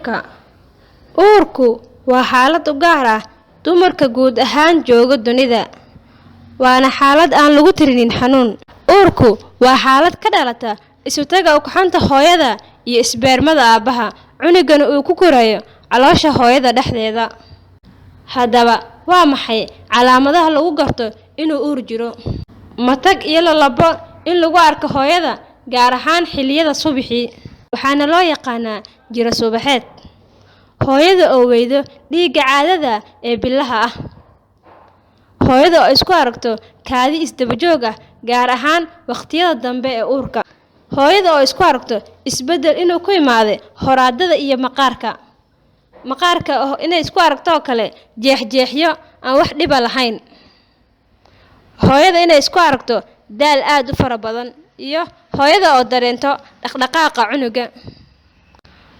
Uurka. Uurku waa xaalad u gaar ah dumarka guud ahaan jooga dunida, waana xaalad aan lagu tirinin xanuun. Uurku waa xaalad ka dhalata isutaga ugxanta hooyada iyo isbeermada aabbaha, cunugana uu ku korayo caloosha hooyada dhexdeeda. Haddaba, waa maxay calaamadaha lagu garto inuu uur jiro? Matag iyo lalabbo in lagu arko hooyada, gaar ahaan xilliyada subaxii, waxaana loo yaqaannaa jiro subaxeed. Hooyada oo weydo dhiigga caadada ee bilaha ah. Hooyada oo isku aragto kaadi isdaba joog ah, gaar ahaan waqtiyada dambe ee uurka. Hooyada oo isku aragto isbeddel inuu ku imaaday horaadada iyo maqaarka. Maqaarka oo inay isku aragto oo kale jeexjeexyo aan wax dhiba lahayn. Hooyada inay isku aragto daal aad u fara badan iyo hooyada oo dareento dhaqdhaqaaqa cunuga.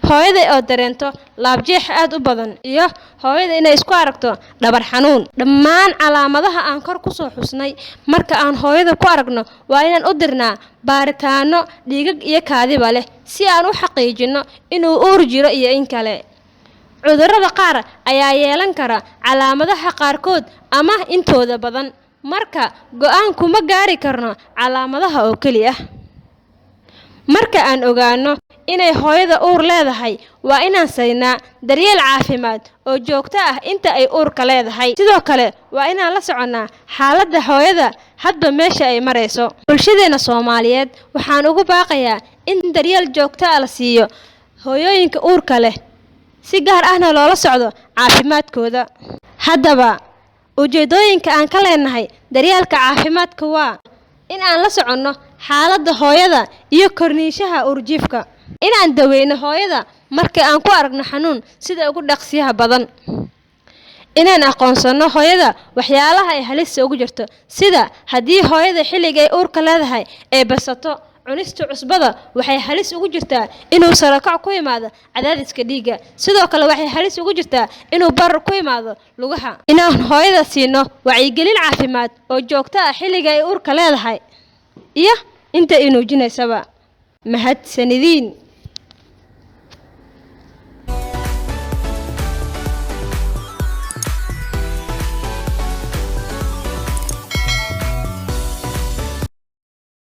Hooyada oo dareento laabjeex aad u badan iyo hooyada inay isku aragto dhabar xanuun. Dhammaan calaamadaha aan kor ku soo xusnay marka aan hooyada ku aragno, waa inaan u dirnaa baaritaano dhiigag iyo kaadiba leh si aan u xaqiijino inuu uur jiro iyo in kale. Cudurrada qaar ayaa yeelan kara calaamadaha qaarkood ama intooda badan, marka go'aan kuma gaari karno calaamadaha oo keli ah. Marka aan ogaanno inay hooyada uur leedahay, waa inaan siinaa daryeel caafimaad oo joogto ah inta ay uurka leedahay. Sidoo kale waa inaan la soconnaa xaaladda hooyada hadba meesha ay marayso. Bulshadeena Soomaaliyeed waxaan ugu baaqayaa in daryeel joogto ah la siiyo hooyooyinka uurka leh, si gaar ahna loola socdo caafimaadkooda. Haddaba, ujeedooyinka aan ka leenahay daryeelka caafimaadka waa in aan la soconno xaaladda hooyada iyo korniinshaha uurjiifka, inaan daweyno hooyada marka aan ku aragno xanuun sida ugu dhaqsiyaha badan, inaan aqoonsanno hooyada waxyaalaha ay halista ugu jirto, sida haddii hooyada xilliga ay uurka leedahay ay basato cunista cusbada, waxay halis ugu jirtaa inuu sarakac ku yimaado cadaadiska dhiigga. Sidoo kale waxay halis ugu jirtaa inuu barar ku yimaado lugaha. Inaan hooyada siino wacyigelin caafimaad oo joogto ah xilliga ay uurka leedahay iyo inta ay nuujinaysaba. Mahadsanidin.